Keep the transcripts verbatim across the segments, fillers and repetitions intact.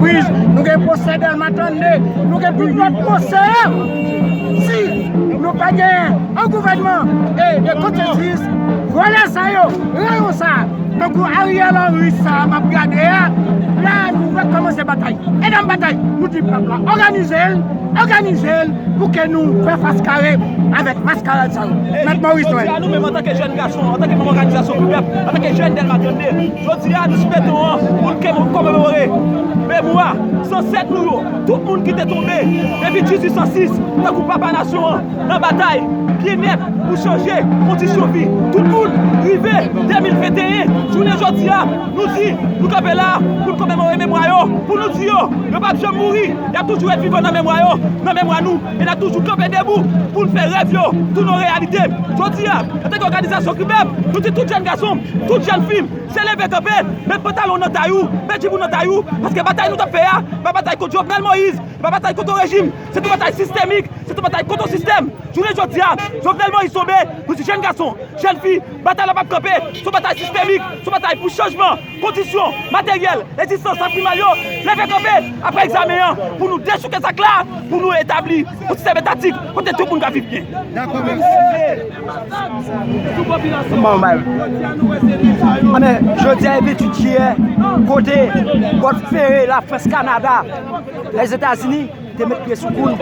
Moïse, nou gen pwosè Dèlma trannde, nou gen tout lòt pwosè yo. Si nou pa gen yon gouvènman e de konsensis, vòlè sa yo, rayon sa, tankou Ariel Henry sa m ap gade a, la nou rekòmanse batay. E nan batay, nou di pèp la, òganize l, òganize l pou ke nou fè fas kare avèk maskarad sa yo. Mèt Moïse Noël. Jodi a, nou menm antanke jèn gason, antanke manm òganizasyon Kripèp, antanke jèn Dèlma trannde, jodi a, nou sou beton an pou n ke-, komemore memwa zansèt nou yo, tout moun ki te tonbe depi dizuit san sis, tankou papa nasyon an, nan batay byennèt pou chanje kondisyon vi tout moun. Rive de mil venteyen, jounen jodi a, nou di, nou kanpe la pou n komemore memwa yo, pou nou di yo, yo p ap janm mouri, y ap toujou ret vivan nan memwa yo, nan memwa nou, e n ap toujou kanpe debou pou n fè rèv yo tounen yon reyalite. Jodi a, antanke òganizasyon Kripèp, nou di tout jèn gason, tout jèn fi, se leve kanpe, met pantalon nan tay ou, met jip ou nan tay ou, paske batay nou t ap fè a, pa batay kont Jovenel Moïse, pa batay kont yon rejim, se yon batay sistemik, se yon batay kont yon sistèm. Jounen jodi a, Jovenel Moïse tonbe, nou di jèn gason, jèn fi, batay la p ap kanpe, se yon batay sistemik, se yon batay pou chanjman kondisyon materyèl, egzistans laprimal yo, leve kanpe, apre egzamen an, pou nou dechouke zak la, pou nou etabli yon sistèm etatik kote tout moun ka viv byen. Dakò, mèsi. Bon, bay. Anben, jodi a e ventuit jiyè, kote bòt fere Lafrans, Kanada, Lèzetazini te met pye sou kou n.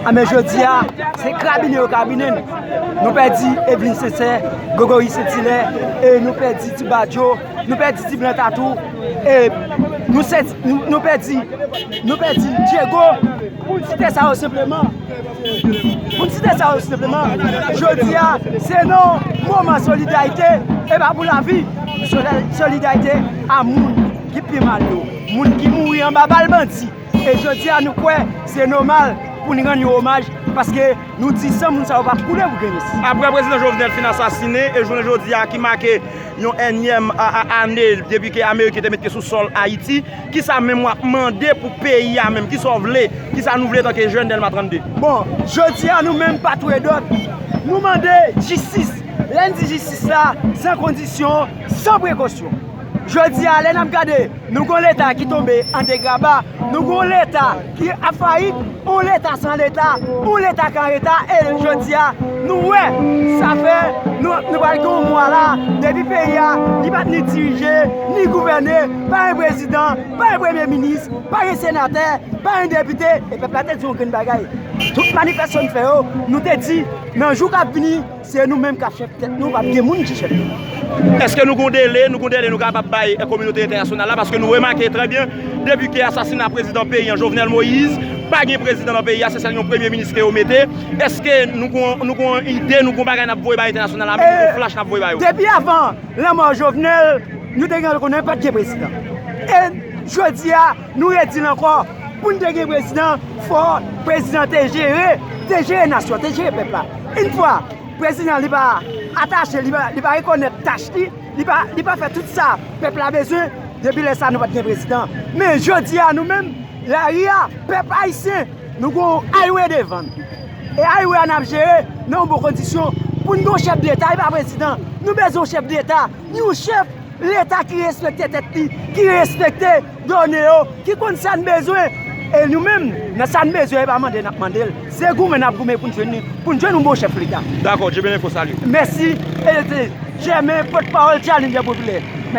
Anben, jodi a, se krabinen yo krabinen n. Nou pèdi Eveline Sincère, Gregory Saint-Hilaire, e nou pèdi Ti Badjo, nou pèdi Ti Blan Tatou, e nou sèti, nou, nou pèdi, nou pèdi Diego, pou n site sa yo senpleman. Pou n site sa yo senpleman, jodi a, se nan moman solidarite, e pa pou lavi, soli-, solidarite a moun ki pi mal yo, moun ki mouri anba bal bandi. E jodi a, nou kwè se nòmal pou n rann yo omaj, paske nou di san moun sa yo p ap koule pou Grenis. Apre prezidan Jovenel fin asasinen, e jounen jodi a ki make yon ènyèm a, a, ane depi ke Ameriken te met pye sou sòl Ayiti, kisa menm w ap mande pou peyi a menm? Kisa w vle? Kisa nou vle tanke jèn Dèlma trannde? Bon, jodi a nou menm pa twò dòt. Nou mande jistis. Lè n di jistis la, san kondisyon, san prekosyon. Jodi a, lè n ap gade, nou gon Leta ki tonbe an degraba, nou gon Leta ki ap fayit, yon Leta san Leta, yon Leta ki an reta, e jodi a, nou wè, sa fè, nou, nou pral gen yon mwa la, depi peyi a, li pa t ni dirije, ni gouvène, pa gen prezidan, pa gen premye minis, pa gen senatè, pa gen depite, e pèp la te di yon grenn bagay. Tout manifestasyon n fè yo, nou te di, nan jou k ap vini, se nou menm k ap chèf tèt nou, p ap gen moun ki chèf nou. Èske nou gon dele, nou gon dele nou kapab bay, eh, kominote entènasyonal la? Paske nou remake trè byen, depi ke asasina prezidan peyi an, Jovenel Moïse, pa gen prezidan nan peyi a, se sèl yon premye minis ke yo mete. Èske nou gon, nou gon ide, nou gon bagay n ap voye bay entènasyonal la, menm yon flash n ap voye ba yo? Depi avan lanmò Jovenel, nou te gen konnen pa t gen prezidan. E jodi a, nou redi l ankò, pou n te gen prezidan, fò prezidan te jere, te jere nasyon, te jere pèp la. Yon fwa, prezidan li pa atache, li pa, li pa rekonèt tach li, li pa, li pa fè tout sa pèp la bezwen, depi lè sa nou pa t gen prezidan. Men jodi a nou menm, lari a, pèp ayisyen, nou gon highway devan n. E highway a n ap jere nan yon bon kondisyon pou n gen yon chèf deta, e pa prezidan. Nou bezwen yon chèf deta, yon chèf Leta ki respekte tèt li, ki respekte done yo, ki konn sa n bezwen. E nou menm, nan sa n bezwen, e pa mande n ap mande l. Se goumen n ap goumen pou n jwenn li, pou n jwenn yon bon chèf Leta. Dakò, Dye beni, fò salye. Mèsi, e se te Jèmen, pòtpawòl Tchalenjè Popilè.